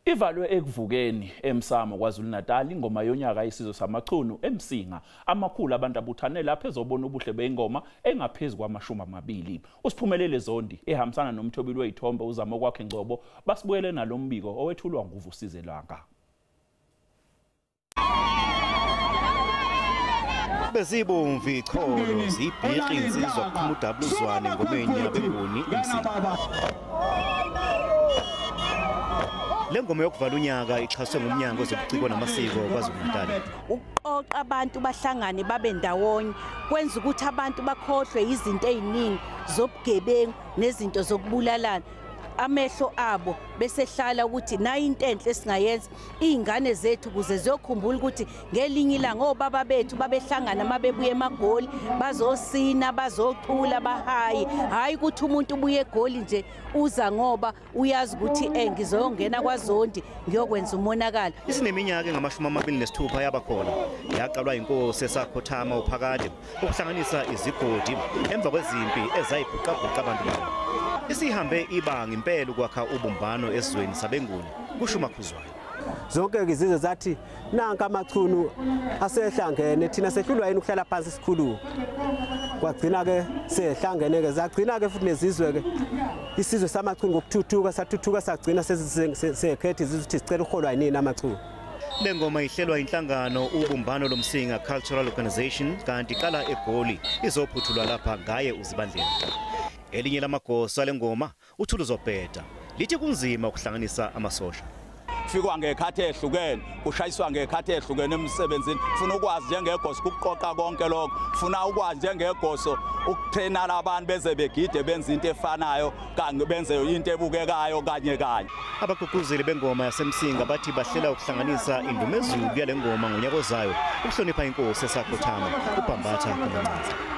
Ivalwe ekuvukeni emsamo KwaZulu-Natal ingoma yonyaka isizwe samaChunu eMsinga. Amakhulu abantu abuthane lapha ezobona ubuhle beingoma engaphezulu kwama-20. Usiphumelele Zondi ehambisana nomthobeli wezithombe uzama kwakhe Ngcobo basibuyele nalombiko owethulwa nguVusize Langa. Bezibomvu icholo zibhiqi insizwa kuphuma uDabuluzwane ngomeni yabenguni eMsinga. Le ngoma yokuvala unyaka ixhaswe ngumnyango wezobuciko namasiko KwaZulu-Natal. Ukuqoqa abantu bahlangane babe ndawonye kwenza ukuthi abantu bakhohlwe izinto eziningi zobugebengu nezinto zokubulalana. Amehlo abo besehlala ukuthi nayi into enhle esingayenza izingane zethu ukuze ziyokhumbula ukuthi ngelinye ilanga obaba bethu babehlangana mabebuye emagoli bazosina bazocula bahaye. Hayi ukuthi umuntu ubuye egoli nje uza ngoba uyazi ukuthi ngizongena kwaZondi ngiyokwenza umonakalo. Isineminyaka engama-26 yabakhona yaqalwa inkosi esakhothama uPhakade ukuhlanganisa izigodi emva kwezimpi ezayibhuqabhuqa abantu babo. Isihambe ibanga impela ukwakha ubumbano esizweni sabenguni kusho uMakhuzwayo. Zonke izizwe zathi nanka amaChunu asehlangene thina sehlulwa yini ukuhlala phansi sikhuluma. Kwagcina ke sehlangene ke zagcina ke futhi nezizwe ke isizwe samaChunu ngokuthuthuka sathuthuka sagcina sekhethe izizwe ukuthi sicela uholwa yini amaChunu. Le ngoma ihlelwa inhlangano Ubumbano Lomsinga Cultural Organization kanti iqala eGoli izophuthulwa lapha ngaye uZibandlela. Elinye lamagosa lengoma uThuluzobheda lithi kunzima ukuhlanganisa amasosha. Kufikwa ngekhathi ehlukene, kushayiswa ngekhathi ehlukene emsebenzini. Funa ukwazi njengegoso ukuqoqa konke lokho, funa ukwazi njengegoso ukutraina abantu beze begide benze into efanayo kanye benze into ebukekayo kanye kanye. Abagqugquzeli bengoma yaseMsinga bathi bahlela ukuhlanganisa indumezulu yale ngoma ngonyaka ozayo ukuhlonipha inkosi esakhothama uBhambatha kaMancinza.